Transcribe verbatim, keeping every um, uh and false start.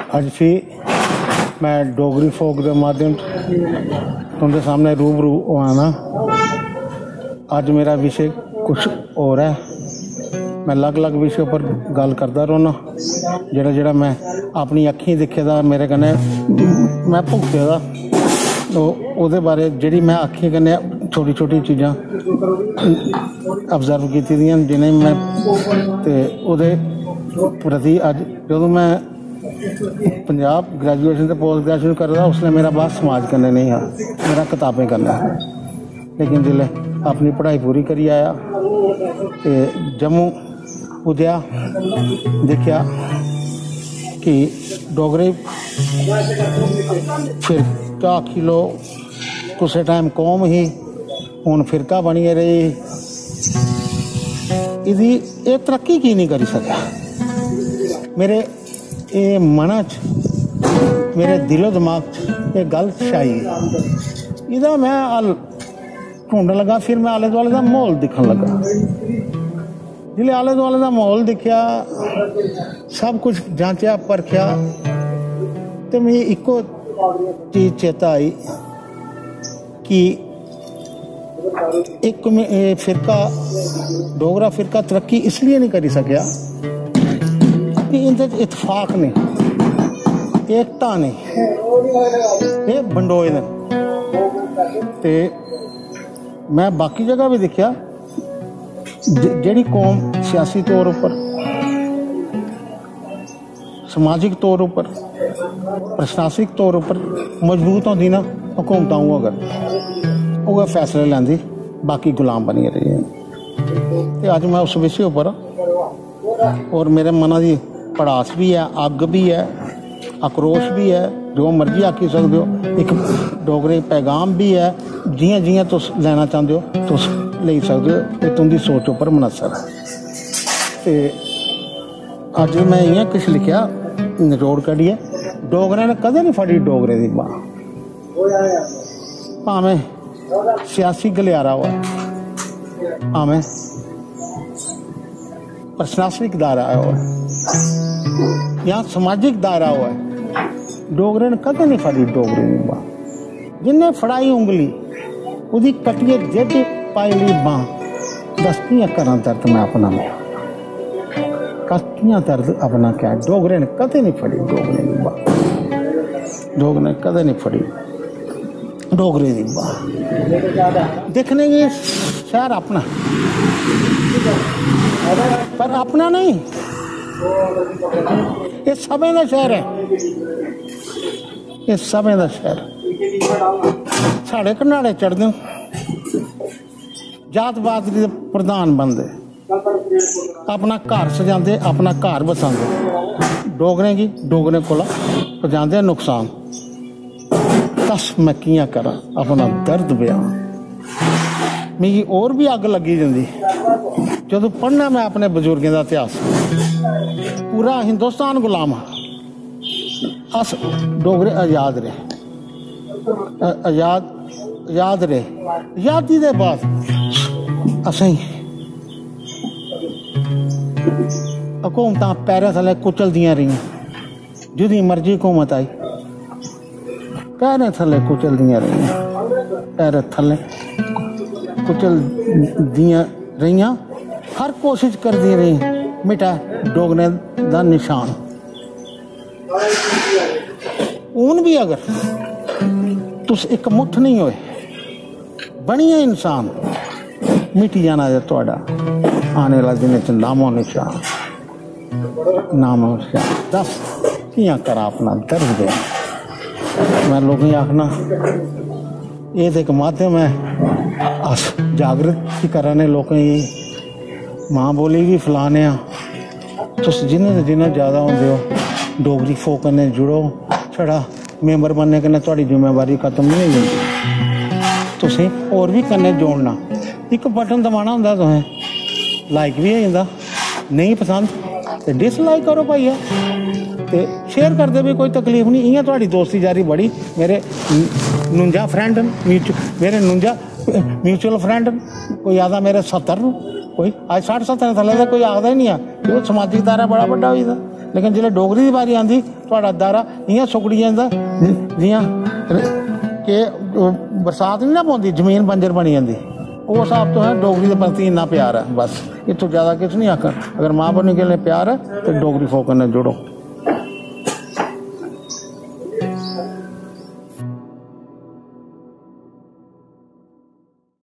अज्ज फ्ही मैं डोगरी फोक दे माध्यम च तुं'दे सामने रूबरू होआ ना। अज्ज मेरा विशे कुछ होर ऐ। मैं अलग-अलग विशे पर गल्ल करदा रौह्ना। जेह्ड़ा-जेह्ड़ा मैं अपनी अक्खीं दिक्खे दा, मेरे कन्नै मैं भुगते दा, ओह्, ओह्दे बारे जेह्ड़ी मैं अक्खीं कन्नै छोटी-छोटी चीजां observe कीती दियां न, जि'नें मैं, ते ओह्दे प्रति अज्ज जदूं मैं पंजाब graduation ते post graduation करा दा, उसलै मेरा बस समाज कन्नै नेईं हा, मेरा कताबें कन्नै हा। लेकिन जिसलै अपनी पढ़ाई पूरी करी आया ते जम्मू पुज्जेआ, दिक्खेआ कि डोगरे फिरका आखी लो, कुसै टाइम कौम ही, हून फिरका बनियै रेही। इदी एह् तरक्की की नहीं करी सकेआ? मेरे एह् मना च, मेरे दिलो दिमाग च एह् गल्ल छाई गेई। एह्दा मैं हल ढूंढन लगा, फिर मैं आले दुआले दा म्हौल दिक्खन लगा। जिसलै आले दुआले दा म्हौल दिक्खेआ, सब कुछ जांचेआ परखेआ, ते मिगी इक्को चीज चेता आई कि इक में, एह् फिरका, डोगरा फिरका तरक्की इसलिए नहीं करी सकेआ कि इंदे च इतफाक नहीं, एकता नहीं, एह् बंडोए दे न। ते मैं बाकी जगह भी दिक्खेआ, ज-, जेह्ड़ी कौम सियासी तौर उप्पर, समाजिक तौर उप्पर, प्रशासनिक तौर उप्पर मजबूत होंदी ना, हुकूमतां उ'ऐ करदी, उ'ऐ फैसले लैंदी, बाकी गुलाम बनियै रेही जंदे। ते अज्ज मैं उस विशे उप्पर आं, और मेरे मना दी भड़ास बी ऐ, अग्ग बी ऐ, आक्रोश बी ऐ, जो मर्जी आखी सकदे ओ। इक डोगरे पैगाम बी ऐ, जि'यां जि'यां तुस लैना चांह्दे ओ, तुस लेई सकदे ओ। एह् तुं'दी सोच उप्पर मनासर ऐ। ते अज्ज मैं इ'यां किश लिखेआ, नचोड़ कड्ढियै, डोगरें ने कदें निं फड़ी डोगरे दी बांह्। भामें सियासी गलियारा होऐ, भामें प्रशासनिक दायरा होऐ जां समाजिक दायरा होऐ, डोगरे ने कदें निं फड़ी डोगरे दी बांह्। जिन्ने फड़ाई उंगली, ओह्दी कट्टियै जेब च पाई लेई बांह्। दस, कि'यां करां दर्द मैं अपना, मैं कस, कि'यां दर्द अपना, क्या डोगरे ने कदें निं फड़ी डोगरे दी बांह्। डोगरे ने कदें निं फड़ी डोगरे दी बांह्। दिक्खने गी शैह्र अपना, पर अपना नहीं, एह् सभें दा शैह्र ऐ, एह् सभें दा शैह्र। साढ़े घनाड़े चढ़दे न, जात पात दे प्रधान बनदे, अपना घर सजांदे, अपना घर बसांदे, डोगरें गी डोगरें कोला पजांदे नुकसान। दस, मैं कि'यां करां अपना दर्द बयान? मिगी होर बी अग्ग लग्गी जंदी जदूं पढ़ना मैं अपने बजुर्गें दा इतिहास। पूरा हिंदुस्तान गुलाम हा, अस डोगरे आजाद रेह्, अ-, आजाद, आजाद रेह्। आजादी दे बाद असेंगी हुकूमतां पैरें थल्ले कुचलदियां रेहियां, जेह्दी मर्जी हुकूमत आई, पैरें थल्ले कुचलदियां रेहियां, पैरें थल्ले कुचलदियां रेहियां, हर कोशिश करदियां रेहियां मिटै डोगरें दा निशान। हून बी अगर तुस इक मुट्ठ नहीं होए, बनियै इंसान, मिटी जाना जे थुआढ़ा आने आह्ला दिनें च नामो निशान, नामो निशान। दस, कि'यां करां अपना दर्द बयान? मैं लोकें गी आखना, एह् ते इक माध्यम ऐ, अस जागृत बी करा ने लोकें गी, मां बोली बी फलाने आं। तुस जिन्ने ते जिन्ना ज्यादा होंदे ओ, डोगरी फोक कन्नै जुड़ो। छड़ा member बनने कन्नै थुआढ़ी जिम्मेवारी खत्म नहीं होई जंदी, तुसें होर बी कन्नै जोड़ना। इक button दबाना होंदा तुसें, like बी होई जंदा, नेईं पसंद ते dislike करो भाइया, ते share करदे बी कोई तकलीफ नहीं। इ'यां थुआढ़ी दोस्ती यारी बड़ी। मेरे नुंजा friend न, म्यूचु-, मेरे नुंजा mutual friend न, कोई आखदा मेरे सत्तर न, कोई अज्ज सट्ठ सत्तर थल्ले ते कोई आखदा ही नहीं ऐ, ओह् समाजिक दायरा बड़ा बड्डा होई गेदा। लेकिन जिसलै डोगरी दी बारी आंदी, थुआढ़ा दारा इ'यां सुकड़ी जंदा, जि'यां के ओह् बरसात निं ना पौंदी, जमीन बंजर बनी जंदी। ओह् स्हाब तुसें डोगरी दे प्रति इन्ना प्यार ऐ, बस। इत्थूं ज्यादा किश निं आखना। अगर मां बोली कन्नै प्यार ऐ ते डोगरी फोक कन्नै जुड़ो।